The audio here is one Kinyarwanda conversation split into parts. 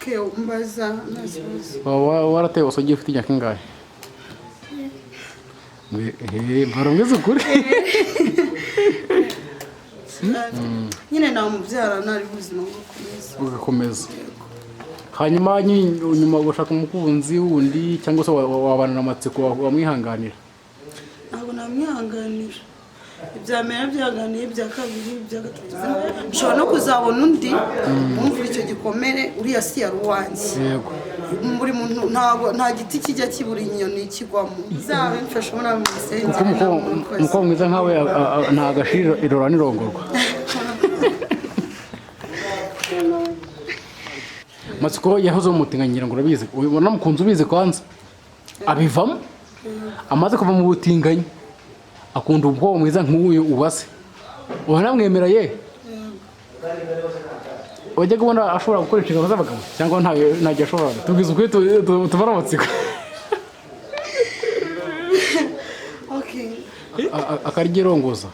Okay, mbaza nta kibazo. Waba warateye ubusugi ufite imyaka ingahe? Mbara mbwiza ukuri. Nyine namubyara ntari buzima bukomeza. Ugakomeza, hanyuma nyuma ugashaka umukunzi wundi, cyangwa se wabana na Matsiko, wamwihanganira? Ntabwo namwihanganira. Ibya mbere byaganiye, ibya kabiri, ibya gatatu, nshobora no kuzabona undi wumva icyo gikomere. Uriya si yari uwanjye. Buri muntu, ntabwo nta giti kijya kibura inyoni kigwamo. Uzabimfasha muri abo musenge. Kuko umukobwa mwiza nkawe ntabwo ashira irora n'irongorwa. Matsiko yahoze mu mutinganyi, ngira ngo urabizi, ubona mukunzi ubizi kwanza abivamo. Amaze kuva mu butinganyi akunda umukobwa mwiza nk'uyu ubase, uranamwemera ye. Wajya kubona ashobora gukora inshingano z'abagabo cyangwa ntayo ntacyo ashoboraga? Tubwize ukuri, tubare amatsiko. Okay. Akaryirongoza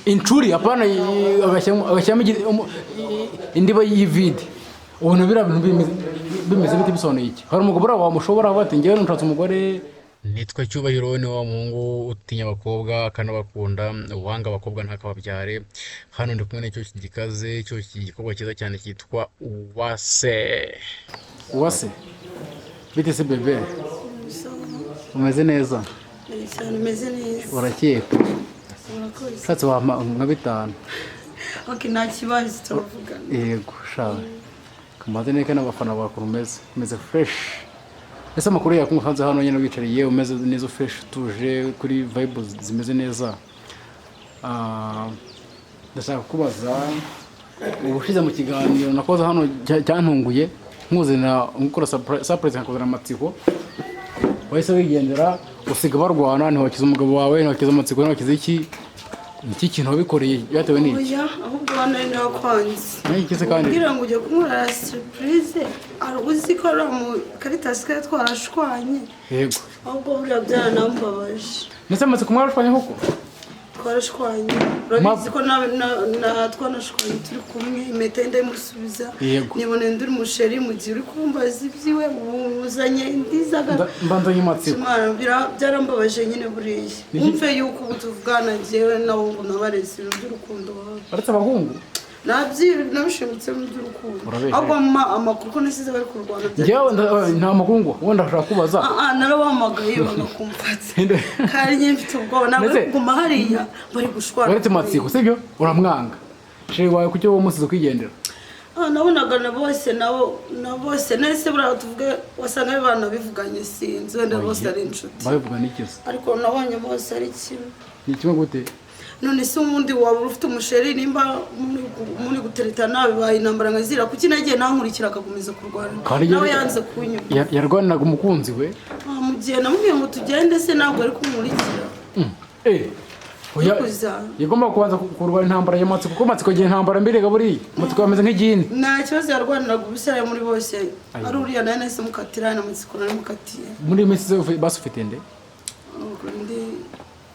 incuri, apana, agashyiramo indiba y'ivide. Ubona biriya bintu bimeze bite? Bisobanuye iki? Hari umugabo uriya wamushobora bati: "Njyewe nushatse umugore." Nitwa Cyubahiro, ni wa muhungu utinya abakobwa akanabakunda, uwanga abakobwa ntakababyare. Hano ndi kumwe n'icyo gikaze, cyo gikorwa cyiza cyane cyitwa Uwase. Uwase, bite se bébé? Umeze neza? Cyane, umeze neza. Urakeye. Urakoze. Ushatse wampa nka 5. Okay, nta kibazo, turavugana. Yego shawe, kamaze neka n'abafana bakuru. Umeze fresh. Ese amakuru yawe musanze hano nyine wicariye, umeze neza, fresh, utuje, kuri vibe zimeze neza. Ndashaka kubaza, ubushize mu kiganiro nakoze hano cyantunguye nkuzanira, nkukora surprise nkakuzanira Amatsiko, wahise wigendera usiga barwana, ntiwakiza umugabo wawe, ntiwakiza Amatsiko, ntiwakiza iki. Iki kintu wabikoreye byatewe n'iki? Oya, ahubwo hano ari nakwanze. N'iki se kandi? Kugira ngo ujye kunkorera surprise, ari uzi ko ari mu karitasi kari twarashwanye. Ahubwo buriya byaranambabaje. Ndetse Amatsiko mwarashwanye koko? Twarashwanye, urabizi ko na twanashwanye turi kumwe, impeta ye ndayimusubiza. Niboneye undi muchéri mu gihe uri kumbaza ibyiwe, uzanye indizaga. Mbanzanye Amatsiko. Imana, byarambabaje nyine buriya. Wumve yuko ubu tuvugana njyewe nawe ubu nabareze ibintu by'urukundo wawe. Uretse abahungu. Nabishimutse mu by'urukundo. Urabeshya. Ahubwo mpa amakuru ko nasize bari kurwana. Njyewe nta makuru ngo wenda ndashaka kubaza. Ah, ah, narabahamagaye banga kumfata kandi nyine mfite ubwoba, ntabwo Ndetse- ari kuguma hariya bari gushwana. Uretse Matsiko, sibyo? Uramwanga chéri wawe, kuki wowe umusize ukigendera? Ah, nabonaga na bose, nabo na bose nese buriya tuvuge wasanga ari banabivuganye, sinzi, wenda bose ari inshuti. Babivuga n'ikizi? Ariko nabonye bose ari kimwe. Ni kimwe gute? None se ubundi waba ufite umuchéri, nimba muri gutereta bibaye intambara nka ziriya, kuki nagiye nankurikira agakomeza kurwana? Kandi Nawe yanze kunyuma. Yarwaniraga umukunzi we. Ah, mu gihe namubwiye ngo tugende se, ntabwo ari kunkurikira. Oya, Kuza. yagomba kubanza kurwana intambara ya Matsiko, kuko Matsiko agira intambara mbere. Buriya Matsiko ameze nk'igini. Nta kibazo, yarwaniraga ubusa muri bose. Ari uriya nawe nahise mukatira, na Matsiko nari mukatiye. Muri iyi minsi se basi ufite nde? Ubwo ndi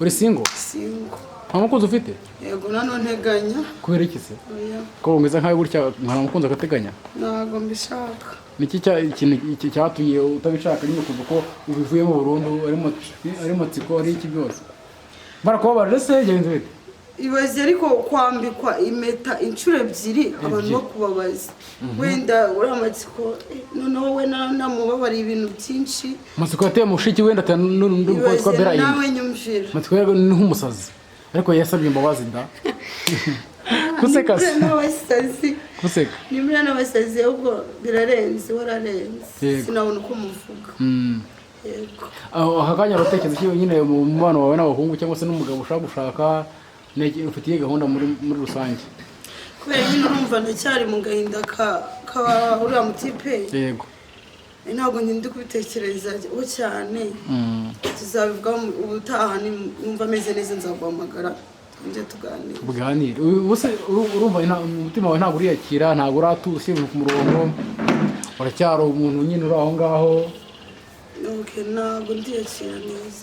Uri single? Single. Nta mukunzi ufite? Yego, nanone nteganya. Kubera iki se? Oya. Ko umeze nkawe gutya, nta mukunzi agateganya? Ntabwo mbishaka. Niki ikintu iki cyatumye utabishaka nyine, kuva ko ubivuyemo burundu, ari Matsiko, ari iki byose, barakubabarira se, genzi bite? Ibaze ariko kwambikwa impeta inshuro ebyiri, abantu Ebyiri. bakubabaza. Wenda uriya Matsiko, noneho we namubabariye ibintu byinshi. Matsiko yateye mushiki wenda atera n'undi mukobwa witwa Ibaze Bera inda. nawe, nyumvira. Matsiko yari ni nk'umusazi, ariko yasabye imbabazi da. Kuseka se? Nimba n'abasazi. Kuseka. Nimba n'abasazi, ahubwo birarenze, wararenze. Sinabona uko muvuga. Yego. Aho aka kanya uratekereza iki nyine mu mubano wawe n'abahungu, cyangwa se n'umugabo ushaka gushaka? Ufitiye gahunda muri rusange? Kubera nyine urumva ndacyari mu gahinda ka uriya mutipe. Ntabwo ndi kubitekereza cyane. Tuzabivugaho ubutaha, numva ameze neza nzaguhamagara twongere tuganire. Buganire. Ubu se urumva umutima wawe ntabwo uriyakira, ntabwo uratuza ibintu ku murongo, uracyari umuntu nyine uri aho ngaho? Okay, ntabwo ndiyakira neza.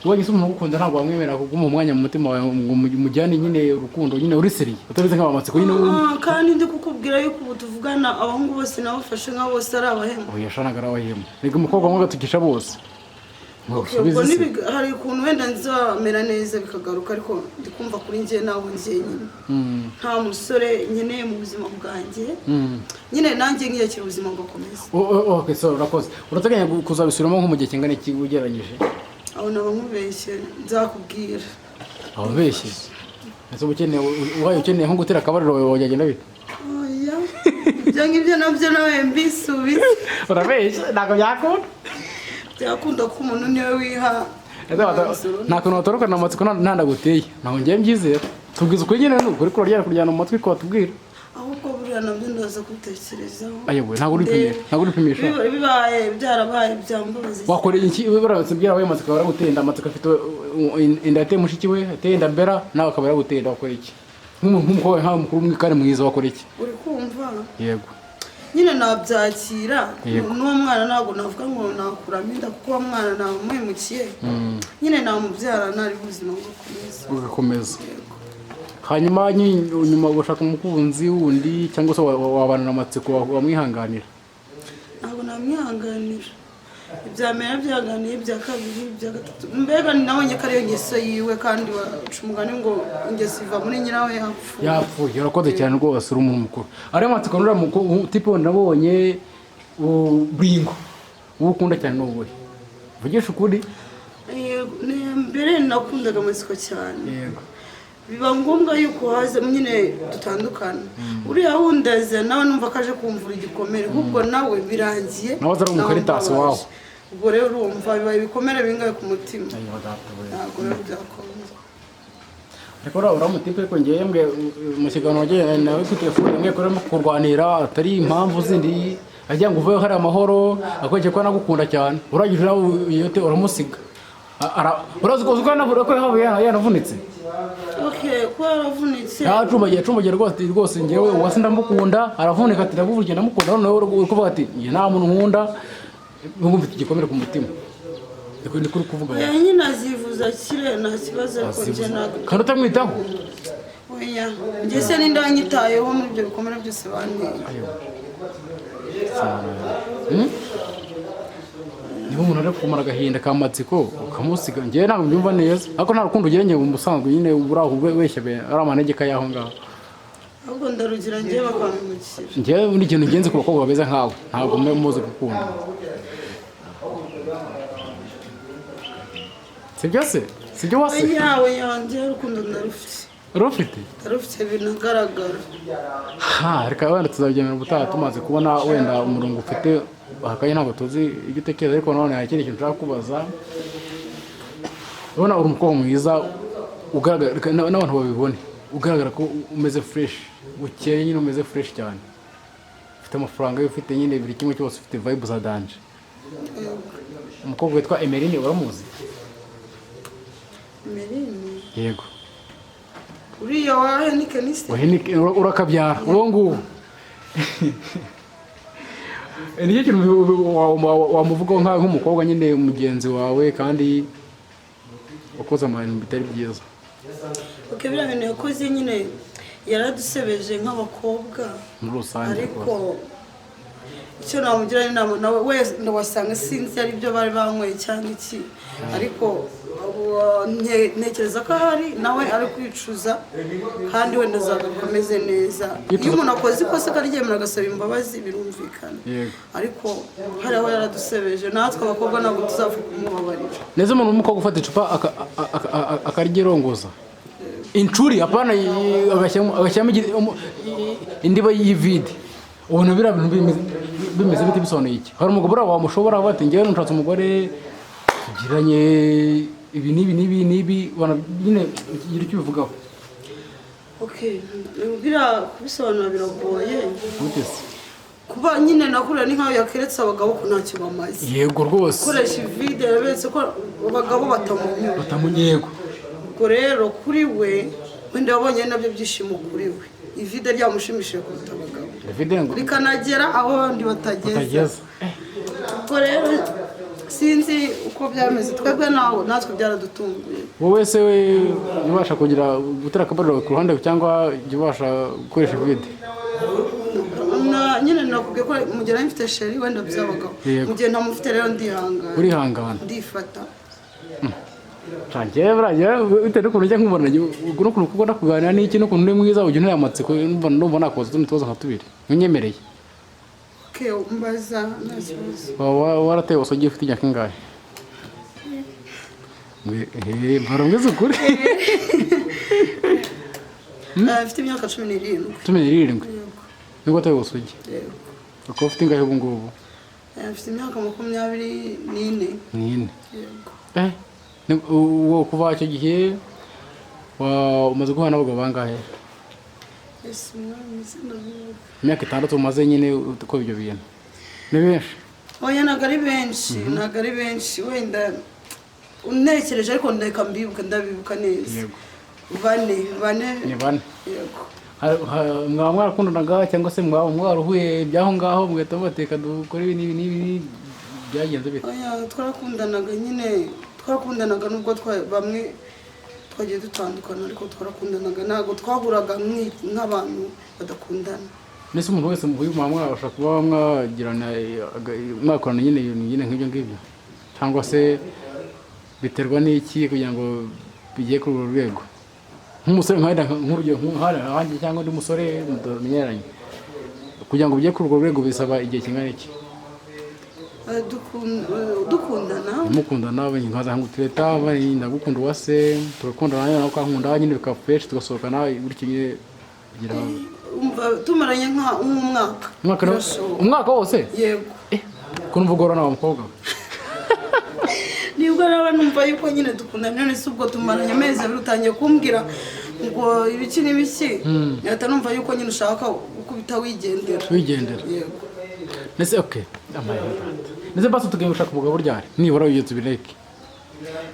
Ubonye se umuntu ugukunda, ntabwo wamwemerera kuguma umwanya mu mutima wawe ngo mujyane nyine urukundo nyine uri sérieux, utameze nk'abamatsiko nyine. Ah, kandi ndi kukubwira yuko ubu tuvugana abahungu bose nabafashe nk'aho bose ari abahemu. Oya sha, ntabwo ari abahemu. Reka, umukobwa wamwe agatukisha bose. Ngo Ubwo usubize se. Hari ukuntu wenda nzamera neza bikagaruka, ariko ndi kumva kuri njye naho njyenyine nta musore nkeneye mu buzima bwanjye. Nyine nanjye nkiyakira ubuzima bugakomeza. Okay, so urakoze. Urateganya kuzabisubiramo nko mu gihe kingana iki ugereranyije? Aho naba nkubeshye, nzakubwira. Ababeshye ese uba ukeneye, ubaye ukeneye nko gutera akabariro wagenda bite? Oya, ibyo ngibyo nabyo nawe mbisubize. Urabeshye, ntabwo byakunda. Byakunda ko umuntu niwe wiha Ese nta kuntu watorokana amatsiko nta ndaguteye, ntabwo ngiye mbyizera. Tubwiza ukuri nyine, ni ukuri kuraryana kuryana mu matwi ko watubwira. Ahubwo buriya nabyo ndaza kubitekerezaho. Ayoboye, ntabwo uripimisha, ntabwo uripimisha. Bibaye byarabaye byambabaza. Wakora iki baramutse byarabaye, amatsiko baraguteye inda, amatsiko afite inda yateye mushiki we, ateye inda mbera, nawe akaba yaraguteye inda, wakora iki nk'umukobwa nkawe mukuru kandi mwiza, wakora iki? Uri kumva? Yego. Nyine nabyakira. Yego. N'uwo mwana ntabwo navuga ngo nakuramo inda, kuko uwo mwana namuhemukiye. Nyine namubyara, ntari ubuzima bugakomeza. Ugakomeza. Hanyuma nyuma ugashaka umukunzi wundi, cyangwa se wabana na amatsiko, wamwihanganira? Ntabwo namwihanganira. Ibya mbere byaganiye, ibya kabiri, ibya gatatu, mbega nabonye ko ariyo ngeso yiwe, kandi baca umugani ngo ingeso iva muri nyirawe yapfuye. Yapfuye. Urakoze cyane rwose, uri umuntu mukuru. Ariyo matsiko nuriya type nabonye buringo uwo ukunda cyane ni uwuhe? Vugisha ukuri. Mbere nakundaga amatsiko cyane. Biba ngombwa yuko haza nyine dutandukana, uriya wundi aza nawe numva ko aje kumvura igikomere, ahubwo nawe birangiye. Nawe aza ari umukaritasi nawe wawe. mbabaje. Ubwo rero urumva bibaye ibikomere bingahe ku mutima? Ntabwo rero byakunda. Ariko uriya mutipe, ariko ngewe mbwe mu kiganiro wagiranye nawe kuri telefone, mbwe ko urimo kurwanira atari impamvu zindi, agira ngo uveho hari amahoro, akwereke ko anagukunda cyane, urangije nawe uyote uramusiga. Urazi ko uzi ko yanavunitse. Okay, kuba yaravunitse. Yacumbagiye, acumbagiye rwose rwose. Ngewe uwase ndamukunda, aravunika ati ndavugiye ndamukunda, noneho uri kuvuga ati njye nta muntu nkunda nubwo mfite igikomere ku mutima. Niko uri kuvuga. Oya, nyine azivuza akire, nta kibazo, ariko njye ntabwo. Kandi utamwitaho. Oya, njye se n'indanyitayeho muri ibyo bikomere byose banteye? Niba umuntu ari kumara agahinda ka matsiko ukamusiga, njyewe ntabwo mbyumva neza. Ariko nta rukundo ugira njye mu busanzwe nyine, uri aho ubeshya ari amanegeka y'aho ngaho. Ahubwo ndarugira njyewe bakampemukira. Njyewe ni ikintu ngenzi ku bakobwa bameze nkawe, ntabwo mbe muzi gukunda. Sibyo se? Sibyo wase? Oya, oya, njyewe urukundo ndarufite. Rufite? Ndarufite binagaragara. Ha, reka wenda tuzabigenera ubutaha tumaze kubona wenda umurongo ufite akanya. Ntabwo tuzi ibyo utekereza, ariko nanone hari ikindi kintu nshaka kubaza. Urabona uri umukobwa mwiza ugaragara, reka n'abantu babibone, ugaragara ko umeze fresh, ukeye nyine, umeze fresh cyane, ufite amafaranga, ufite nyine buri kimwe cyose, ufite vibe za danger. Umukobwa witwa Emeline uramuzi? Emeline? Yego. Uriya wa Heineken se? Wahenike urakabyara uwo nguwo. Nicyo kintu wamuvugaho nk'umukobwa nyine mugenzi wawe kandi wakoze amahano bitari byiza? Okay, biriya bintu yakoze nyine yaradusebeje nk'abakobwa. Muri rusange. Ariko icyo namugira inama nawe wese, wasanga sinzi ari byo bari banyweye cyangwa iki, ariko ntekereza ko ahari nawe ari kwicuza, kandi wenda azagaruka ameze neza. Iyo umuntu akoze ikosa akaryemera agasaba imbabazi, birumvikana. Ariko hari aho yaradusebeje, natwe abakobwa ntabwo tuzapfa kumubabarira. Neza, umuntu w'umukobwa ufata icupa akaryirongoza incuri, apana agashyiramo indiba y'ivide, ubona biriya bintu bimeze bite? Bisobanuye iki? Hari umugabo uriya wamushobora avuga ati ngewe nushatse umugore tugiranye ibi n'ibi n'ibi n'ibi, ubona nyine ugira icyo ubivugaho? Okay, biriya kubisobanura biragoye. Gute se? Kuba nyine nakuriya ni nkaho yakeretse abagabo ko ntacyo bamaze. Yego rwose. Gukoresha ivide, yaberetse ko abagabo batamunyura. Batamunye, yego. Ubwo rero kuri we wenda wabonye nabyo byishimo, kuri we ivide ryamushimishije kuruta abagabo. David ngo rikanagera aho abandi batageze. Batageze. Ubwo rero Sinzi uko byameze, twebwe nawe natwe byaradutunguye. Wowe se we jya ubasha kugira gutera akabariro ku ruhande cyangwa jya ubasha gukoresha vide? Nyine nakubwiye ko mu gihe nari mfite chéri wenda byabagaho. Yego. Mu gihe ntamufite rero ndihangana. Urihangana. Ndifata. Njyewe buriya bitewe n'ukuntu ujya nkubona n'ukuntu ukunda kuganira n'iki n'ukuntu uri mwiza, ujya untera amatsiko, numva nakubaza utundi tubazo nka tubiri ntunyemereye. Okay, mbaza, nta kibazo. Waba warateye ubusugi ufite imyaka ingahe? Mpora mbwiza ukuri. Mfite imyaka 17. 17? Yego. Nibwo wateye ubusugi? Yego. Ukaba ufite ingahe ubu ngubu? Mfite imyaka 24. Ni ine? Yego. Uwo kuva icyo gihe umaze guhura n'abagabo bangahe? Ese umwami, sinabibuka. Imyaka 6 umaze nyine ukora ibyo bintu ni benshi? Oya, ntabwo ari benshi, ntabwo ari benshi. Wenda unekereje, ariko ndeka mbibuka, ndabibuka neza. Yego. Bane, bane. Ni bane? Yego. Mwaba mwarakundanaga cyangwa se mwaba mwarahuye by'aho ngaho mugahita mubateka dukore ibi n'ibi n'ibi, byagenze bite? Oya, twarakundanaga nyine, twarakundanaga nubwo bamwe twagiye dutandukana, ariko twarakundanaga, ntabwo twahuraga nk'abantu badakundana. Mbese umuntu wese muhuye muba mwabasha kuba mwagirana mwakorana nyine ibintu nyine nk'ibyo ngibyo, cyangwa se biterwa n'iki kugira ngo bigere kuri urwo rwego? Nk'umusore nka nk'urugero nkanjye cyangwa undi musore mudamenyeranye, kugira ngo bigere kuri urwo rwego bisaba igihe kingana iki? Dukundana? Mukundana, nkaza nkagutereta, ndagukunda Uwase, tugakundana nawe ukankunda nyine, bikaba fresh, tugasohokana gutyo nyine kugira Umva, tumaranye nk'umwaka. Umwaka Birashoboka. Umwaka wose? Yego. Ko numva ugorana wa mukobwa we. Nibwo rero numva yuko nyine dukundana. None se ubwo tumaranye amezi 2 utangiye kumbwira ngo ibiki n'ibiki, ngahita numva yuko nyine ushaka gukubita wigendera. Wigendera. Yego. Ndetse okay, amaye data, ndetse basi tugiye gushaka umugabo ryari nibura wigeze ubireke?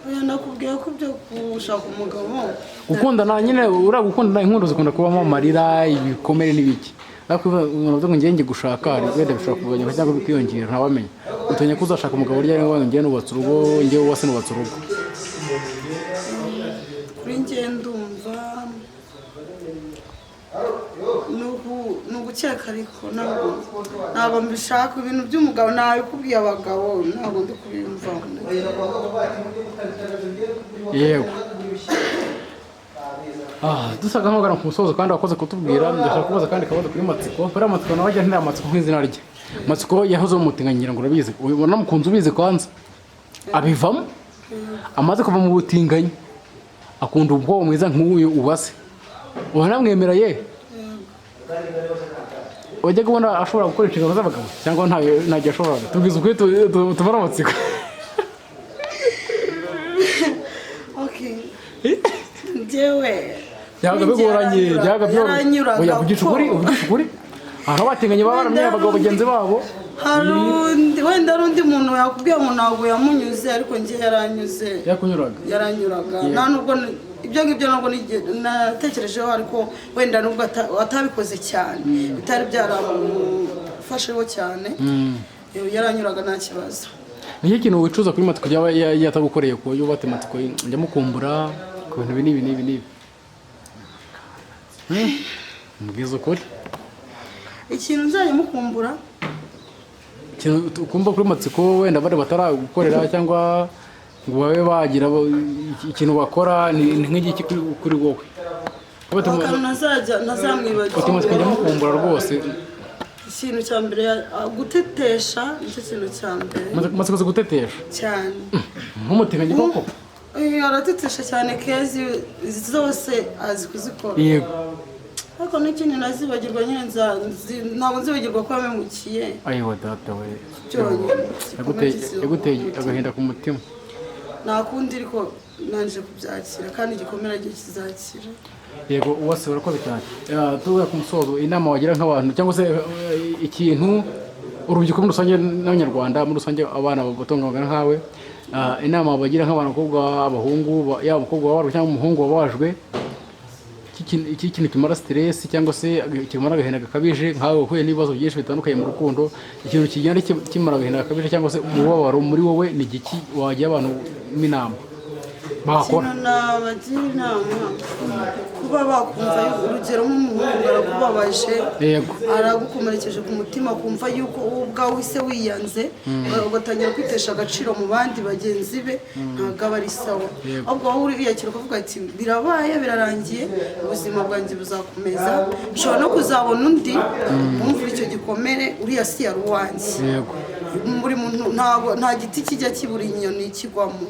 Oya, nakubwiye ko byo gushaka umugabo Gukundana nyine, uriya gukundana, inkundo zikunda kubamo amarira, ibikomere n'ibiki, ariko umuntu avuga ngo ngiye ngiye gushaka, wenda bishobora kugabanyuka cyangwa bikiyongera, ntawamenya. Uteganya ko uzashaka umugabo ryari? Ngo ngiye nubatse urugo, ngiye Uwase nubatse urugo. Kuri njye ndumva ni ugukeka, ariko ntabwo mbishaka. Ibintu by'umugabo nabikubwiye, abagabo ntabwo ndi kubiyumvaho. Yego. Dusaga nk'abagana ku musozo, kandi wakoze kutubwira. Ndashaka kubaza kandi kabazo kuri Matsiko. Buriya Matsiko nawe ajya ntira amatsiko nk'izina rye Matsiko yahoze mu mutinganyi, ngira ngo urabizi, ubona mukunzi ubizi. Kwanza abivamo, amaze kuva mu butinganyi akunda umukobwa mwiza nk'uyu Uwase, uranamwemera ye. Wajyaga ubona ashobora gukora inshingano z'abagabo cyangwa ntayo ntacyo ashoboraga? Tubwize ukuri, tubare amatsiko. Okay, njyewe Byabaga kuri njye bigoranye? Byabaga byoroshye? yaranyuraga. Oya, uvugisha ukuri. Kuko Uvugisha ukuri, aho abatinganyi baba baramenye abagabo bagenzi babo. Hari undi, wenda hari undi muntu yakubwiye ngo ntabwo yamunyuze, ariko njye yaranyuze. Yakunyuraga? Yaranyuraga. Nta nubwo ibyo ngibyo ntabwo natekerejeho, ariko wenda nubwo atabikoze cyane, bitari byaramufasheho cyane, yaranyuraga nta kibazo. Ni iki kintu wicuza kuri Matsiko yaba yatagukoreye ku buryo ubate Matsiko njya mukumbura ku bintu ibi n'ibi n'ibi n'ibi? Mbwiza ukuri. Ikintu nzajya mukumbura? Ikintu ukumva kuri Matsiko wenda bari bataragukorera cyangwa ngo babe bagira ikintu bakora, ni nk'igiki kuri wowe? Uti Akantu ntazajya ntazamwibagirwa. Matsiko njya mukumbura rwose. Ikintu cya mbere, gutetesha, nicyo kintu cya mbere. Matsiko azi gutetesha? Cyane. Nk'umutinganyi koko? Aratetesha cyane, kezi zose azi kuzikora. Ariko n'ikindi nazibagirwa nyine, ntabwo nzibagirwa ko yamemukiye. Ayiwa data we! Byonyine. Yaguteye agahinda ku mutima. Nta kundi, ariko nanje kubyakira, kandi igikomere agiye kizakira. Yego Uwase, urakoze cyane. Tuvuga ku musozo, inama wagira nk'abantu cyangwa se ikintu urubyiruko muri rusange n'Abanyarwanda muri rusange, abana bato bangana nkawe, inama bagira nk'abantu, abakobwa, abahungu, yaba umukobwa wababajwe cyangwa umuhungu wababajwe. Iki cy'ikintu kimara stress cyangwa se kimara agahinda gakabije, nkawe uhuye n'ibibazo byinshi bitandukanye mu rukundo, ikintu kigenda kimara agahinda gakabije cyangwa se umubabaro muri wowe, ni igiki wagira abantu inama bakora? Ikintu nabagira inama, kuba bakumva urugero nk'umuhungu arakubabaje, aragukomerekeje ku mutima, kumva yuko wowe ubwawe se wiyanze, ugatangira kwitesha agaciro mu bandi bagenzi be, ntabwo aba ari sawa. Ahubwo wowe uriyakira ukavuga ati: "Birabaye, birarangiye, ubuzima bwanjye buzakomeza, nshobora no kuzabona undi wumva icyo gikomere, uriya si yari uwanjye." Buri muntu, ntabwo nta giti kijya kibura inyoni kigwamo.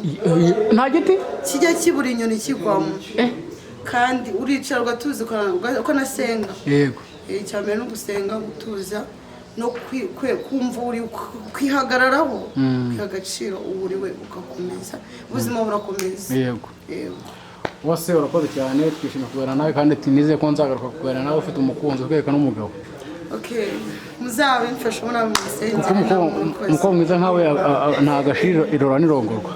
Nta giti kijya kibura inyoni kigwamo. Kandi uricara ugatuza, ukanasenga. Icya mbere ni ugusenga, gutuza no kumva uri kwihagararaho, kwiha agaciro uwo uri we, ugakomeza, ubuzima burakomeza. Yego. Wose urakoze cyane, twishimiye kuganira nawe kandi nizeye ko nzagaruka kuganira nawe ufite umukunzi, ukwereka n'umugabo. Okay, muzabe mfasha muri abo Kuko musengera. umukobwa mwiza nkawe nta gashira irora n'irongorwa.